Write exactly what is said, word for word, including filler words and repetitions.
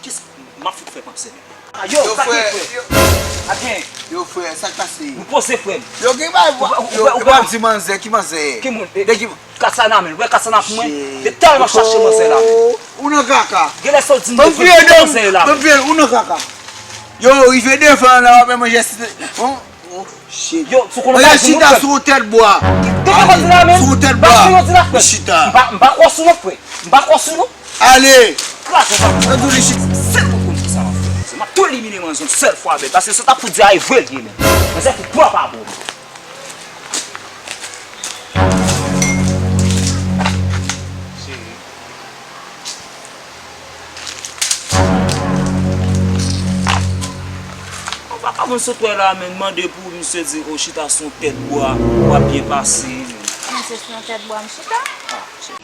Kis m ap fout fè panse. Ah, yo, yo, sa ki frè, frè? Yo, agen. Yo, frè, sa k pase? Nou poze, frè m. Yo, gen bay, ou, ou, yo, ou, yo, ou pa di manzè, ki manzè? Ki moun? De ki? Kat sa nan men, wè kat sa nan pou mwen. Shit. Te tèlman chache manzè la, men. Ou nan kaka. Gen lè sa w di m, ban m file de, manzè la, ban m file, ou nan kaka. Yo, rive devan la, w ap manje si. Bon, oh, shit. Yo, sou konnen pa di moun, frè. Chita sou yon tèt bwa. Ki, ki te konn di la, men? Sou yon tèt bwa. Chita. M pa, m pa kwè sou nou, frè. M pa kwè sou nou. Ale! Kraze sa. Mwen di w li chita. Sèl mwen konn ki sa m ap fè. Se m ap tou elimine manzè yon sèl fwa, men. Paske sa t ap fout di a e vre l ye, men. Manzè fout pran pa bon. Cheri. Ou pa ka konn sot wè la, men. Mande pou misye di, o, chita sou yon tèt bwa, w ap byen pase, men. Misye sou yon tèt bwa, m chita? Ah, cheri.